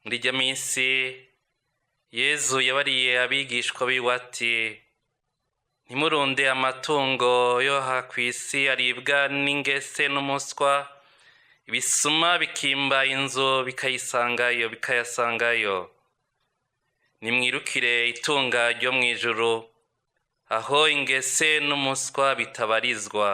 Muri irya minsi Yezu yabariye abigishwa biwe ati: "Ntimurunde amatungo yo aha kw'isi aribwa n'ingese n'umuswa, ibisuma bikimba inzu bikayisangayo bikayasangayo. Nimwirukire itunga ryo mw'ijuru, aho ingese n'umuswa bitabarizwa,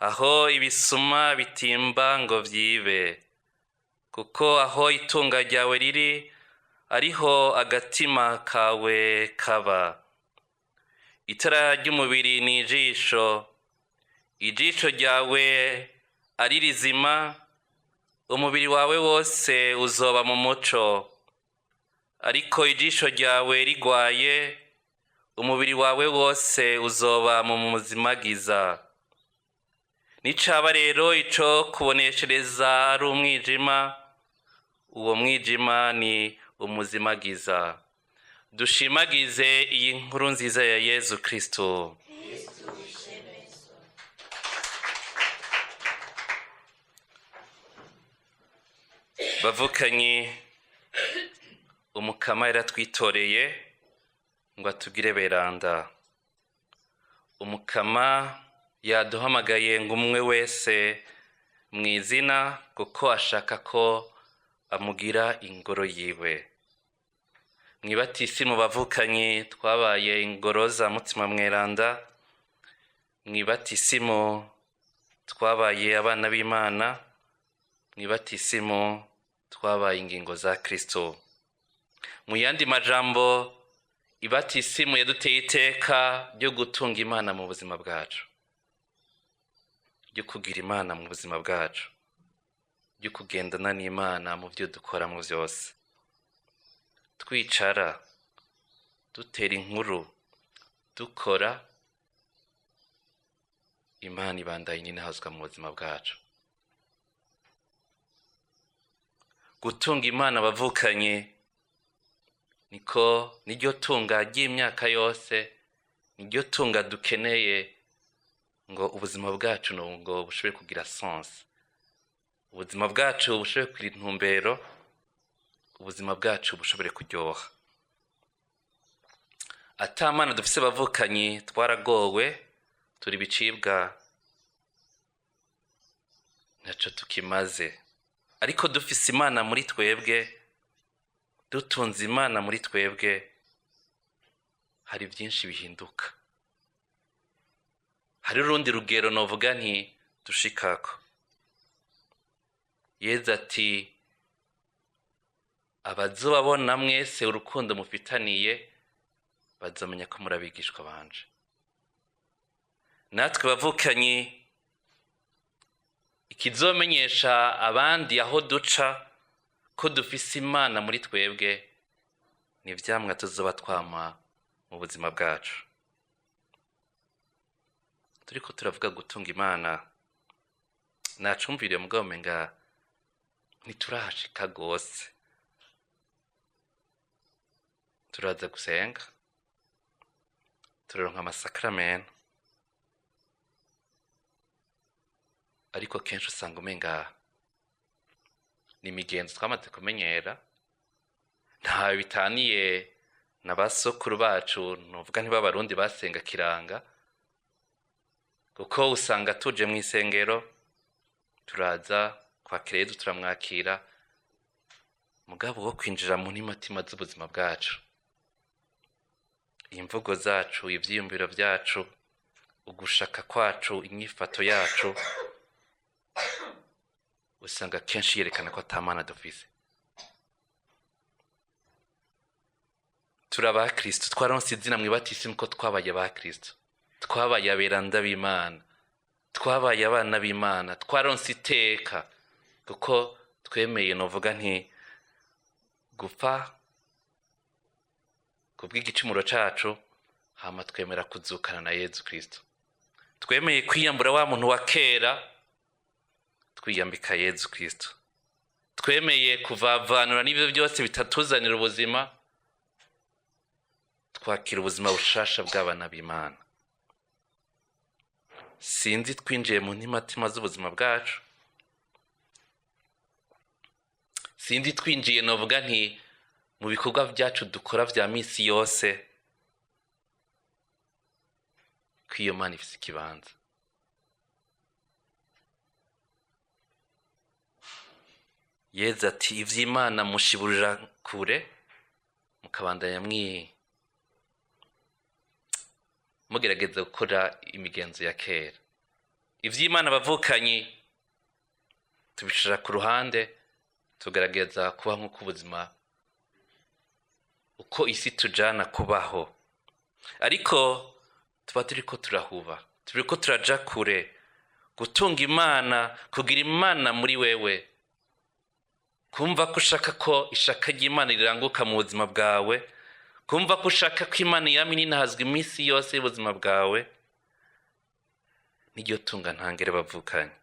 aho ibisuma bitimba ngo vyibe. Kuko aho itunga ryawe riri, ariho agatima kawe kaba. Itara ry'umubiri ni ijisho. Ijisho ryawe ari rizima, umubiri wawe wose uzoba mu muco. Ariko ijisho ryawe rigwaye, umubiri wawe wose uzoba mu muzimagiza. Nicaba rero ico kuboneshereza ari umwijima, uwo mwijima ni umuzimagiza." Dushimagize iyi nkuru nziza ya Yezu Kristo. Bavukanyi, Umukama yaratwitoreye ngo atugire beranda. Umukama yaduhamagaye ngo umwe wese mw'izina, kuko ashaka ko amugira ingoro yiwe. Mw'ibatisimu, bavukanyi, twabaye ingoro za Mutima Mweranda. Mw'ibatisimu twabaye abana b'Imana. Mw'ibatisimu twabaye ingingo za Kristo. Mu yandi majambo, ibatisimu yaduteye iteka ryo gutunga Imana mu buzima bwacu, ryo kugira Imana mu buzima bwacu, ryo kugendana n'Imana mu byo dukoramo vyose. Twicara, dutera inkuru, dukora, Imana ibandanye inahazwa mu buzima bwacu. Gutunga Imana, bavukanye, niko niryo tunga ry'imyaka yose, niryo tunga dukeneye ngo ubuzima bwacu ngo bushobore kugira sens, ubuzima bwacu bushobore kugira intumbero, ubuzima bwacu bushobore kuryoha. Ata Mana dufise, bavukanyi, twaragowe, turi ibicibwa, ntaco tukimaze. Ariko dufise Imana muri twebwe, dutunze Imana muri twebwe, hari byinshi bihinduka. Hari urundi rugero novuga nti dushikako. Yezu ati: "Abazobabona mwese urukundo mufitaniye bazomenya ko muri abigishwa banje." Natwe, bavukanyi, ikizomenyesha abandi aho duca ko dufise Imana muri twebwe ni ivyamwa tuzoba twama mu buzima bwacu. Turiko turavuga gutunga Imana, nacumviriye, mugabo umenga ntiturahashika gose. Turaza gusenga, turaronka amasakramento, ariko kenshi usanga umenga ni imigenzo twamaze kumenyera, ntawe bitaniye na ba sokuru bacu, nuvuga ntiba Abarundi basenga kiranga, kuko usanga tuje mu isengero, turaza kwakira Yezu, turamwakira, mugabo wo kwinjira mu ntimatima z'ubuzima bwacu, imvugo zacu, ivyiyumviro vyacu, ugushaka kwacu, inyifato yacu, usanga kenshi yerekana ko ata Mana dufise. Turi aba Kristo, twaronse izina mw'ibatisimu ko twabaye aba Kristo, twabaye aberanda b'Imana, twabaye abana b'Imana, twaronse iteka kuko twemeye, novuga nti gupfa kubw'igicumuro cacu, hama twemera kuzukana na Yezu Kristo. Twemeye kwiyambura wa muntu wa kera, twiyambika Yezu Kristo. Twemeye kuvavanura n'ivyo byose bitatuzanira ubuzima, twakira ubuzima bushasha bw'abana b'Imana. Sinzi twinjiye mu ntimatima z'ubuzima bwacu, Sindi twinjiye novuga nti mu bikorwa byacu dukora vya misi yose ko iyo Mana ifise ikibanza. Yezu ati ivy'Imana mushiburira kure, mukabandanya mugerageza gukora imigenzo ya kera. Ivy'Imana bavukanyi tubishira ku ruhande, tugerageza kuba nk'uko ubuzima uko isi tujana kubaho, ariko tuba turiko turahuba, turiko turaja kure. Gutunga Imana, kugira Imana muri wewe, kumva ko ushaka ko ishaka ry'Imana riranguka mu buzima bwawe, kumva ko ushaka ko Imana yama ininahazwa iminsi yose y'ubuzima bwawe, niryo tunga ntangere bavukanye.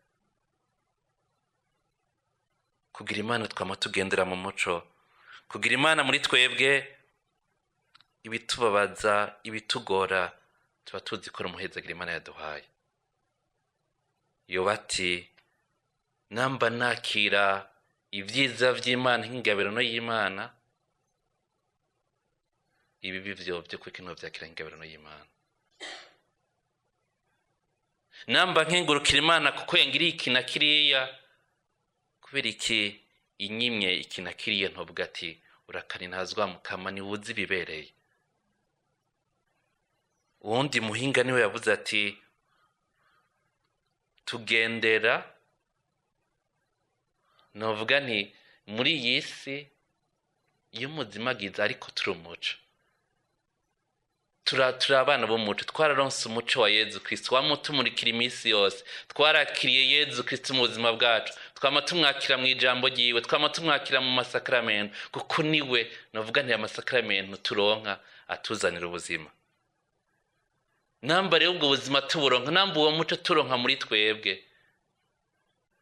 Kugira Imana twama tugendera mu muco, kugira Imana muri twebwe, ibitubabaza, ibitugora, tuba tuzi ko ari umuhezagira Imana yaduhaye. Yoba ati namba nakira ibyiza vy'Imana nk'ingabirano y'Imana, ibibi vyovyo kuko ntovyakira nk'ingabirano y'Imana. Namba nkengurukira Imana kuko yangiriye iki na kiriya, kubera iki inyimye iki na kiriya ntovuga ati urakana intazwa mukama niwuzi ibibereye. Uwundi muhinga niwe yavuze ati tugendera novuga nti muri iyi si iyo muzimagiza, ariko turi umuco, turi abana b'umuco, twararonse umuco wa Yezu Kristo wamutumurikira iminsi yose. Twarakiriye Yezu Kristo mu buzima bwacu, twama tumwakira mu ijambo ryiwe, twama tumwakira mu masakramentu, kuko niwe novuga nti amasakramentu turonka atuzanira ubuzima. Namba rero ubwo buzima tuburonka, namba uwo muco turonka muri twebwe,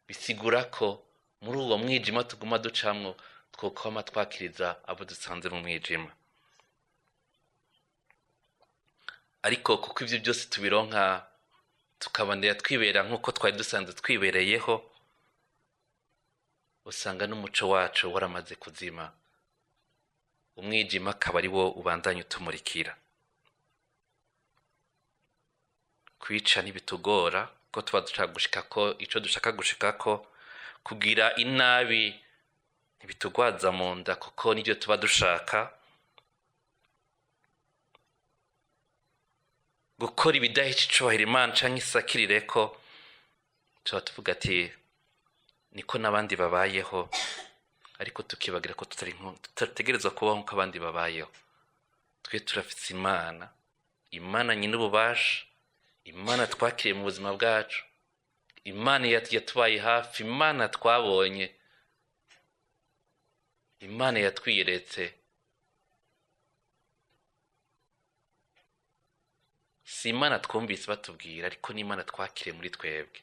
bisigura ko muri uwo mwijima tuguma ducamwo twokwama twakiriza abo dusanze mu mwijima. Ariko kuko ivyo byose tubironka tukabandanya twibera nk'uko twari dusanzwe twibereyeho, usanga n'umuco wacu waramaze kuzima, umwijima akaba ari wo ubandanya utumurikira. Kwica ntibitugora ko tuba dushaka gushikako ico dushaka gushikako, kugira inabi ntibitugwaza mu nda kuko nivyo tuba dushaka, gukora ibidahisha icubahiro Imana canke isakirireko, tuba tuvuga ati niko n'abandi babayeho, ariko tukibagira ko tutategerezwa kubaho nk'uko abandi babayeho. Twe turafise Imana, Imana nyina ububasha, Imana twakiriye mu buzima bwacu, Imana yatubaye hafi, Imana twabonye, Imana yatwiyeretse. Si Imana twumvise batubwira, ariko ni Imana twakiriye muri twebwe,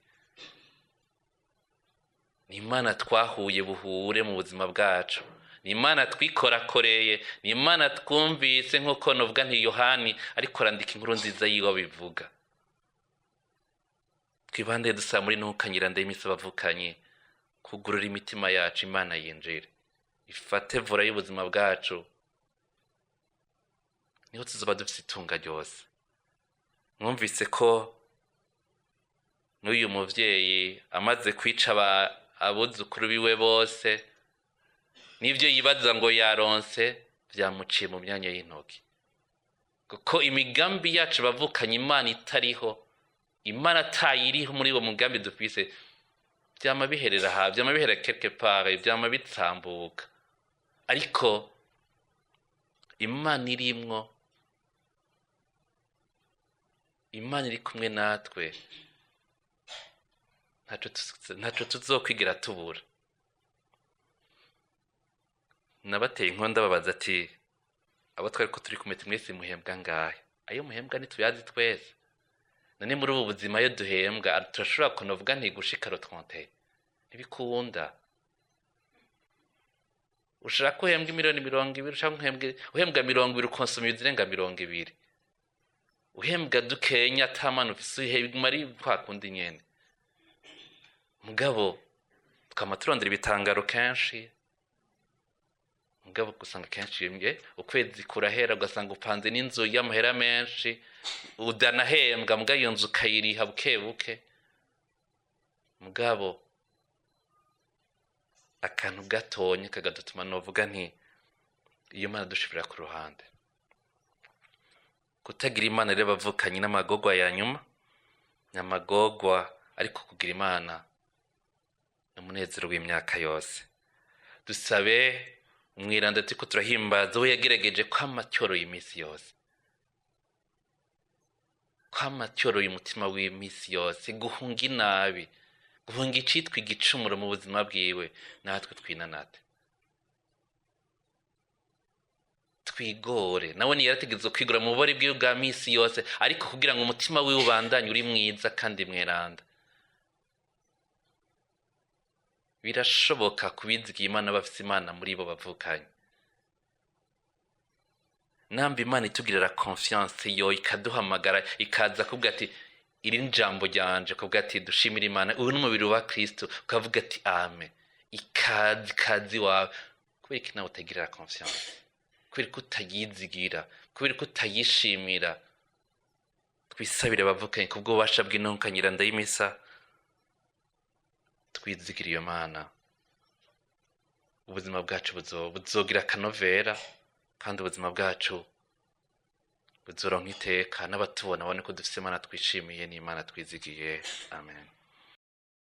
ni Imana twahuye buhure mu buzima bwacu, ni Imana twikorakoreye, ni Imana twumvise nk'uko novuga nti Yohani ariko arandika inkuru nziza yiwe abivuga. Twibande dusaba muri ntukanyira ndayimisi abavukanye kugurura imitima yacu, Imana yinjire ifate vura y'ubuzima bwacu, niho tuzoba dufise itunga ryose. Mwumvise ko n'uyu muvyeyi amaze kwica abuzukuru biwe bose, n'ivyo yibaza ngo yaronse vyamuciye mu myanya y'intoki, kuko imigambi yacu bavukanye Imana itariho, Imana atayiriho muri uwo mugambi dufise, vyama biherera ha, vyama biherera quelque part, vyama bitsambuka. Ariko Imana irimwo, Imana iri kumwe natwe, ntaco tuzokwigira tubura. Nabateye inkonda babaza ati abo twariko turi kumwe mwese muhembwa ngahe? Ayo muhembwa ntituyazi twese. None muri ubu buzima iyo duhembwa turashobora kunovuga nti gushika le 31 ntibikunda. Ushaka uhembwa miliyoni 20, ushaka uhembwa 20 ukonsoma ibirenga 20, uhembwa dukenya atamana ufise biguma ari kwa kundi nyene. Mugabo twama turondera ibitangaro kenshi, Mugabo gusanga kenshi ukwezi kurahera ugasanga upanze n'inzu y'amahera menshi udanahembwa, mugabo iyo nzu ukayiriha buke buke. Mugabo akantu gatonya kagadutuma novuga nti iyo Mana dushibira ku ruhande. Kutagira Imana rero bavukanye n'amagogwa ya nyuma ni amagogwa, ariko kugira Imana ni umunezero w'imyaka yose. Dusabe umwiranda turiko turahimbaza we yagerageje kwama atyoroye iminsi yose, kwama atyoroye umutima w'iminsi yose, guhunga inabi, guhunga icitwa igicumuro mu buzima bwiwe. Natwe twinanate, twigore. Nawe ntiyarategetswe kwigora mu bubare bwiwe bwa misi yose, ariko kugira ngo umutima wiwe ubandanye uri mwiza kandi mweranda. Birashoboka kubizigiye Imana bafise Imana muri bo bavukanye. Namba Imana itugirira confiance yo ikaduhamagara, ikaza kuvuga ati iri ni ijambo ryanje, kuvuga ati dushimire Imana, uyu ni umubiri wa Kristo, ukavuga ati amen, ikaze ikaze iwawe. Kubera iki nawe utagirira confiance? Kubera ko utayizigira? Kubera ko utayishimira? Twisabire bavukanye kubw'ububasha bw'intunkanyiranda y'imisa, twizigira iyo Mana, ubuzima bwacu buzogira akanovera, kandi ubuzima bwacu buzoronka iteka, n'abatubona babone ko dufise Imana twishimiye n'Imana twizigiye. Amen.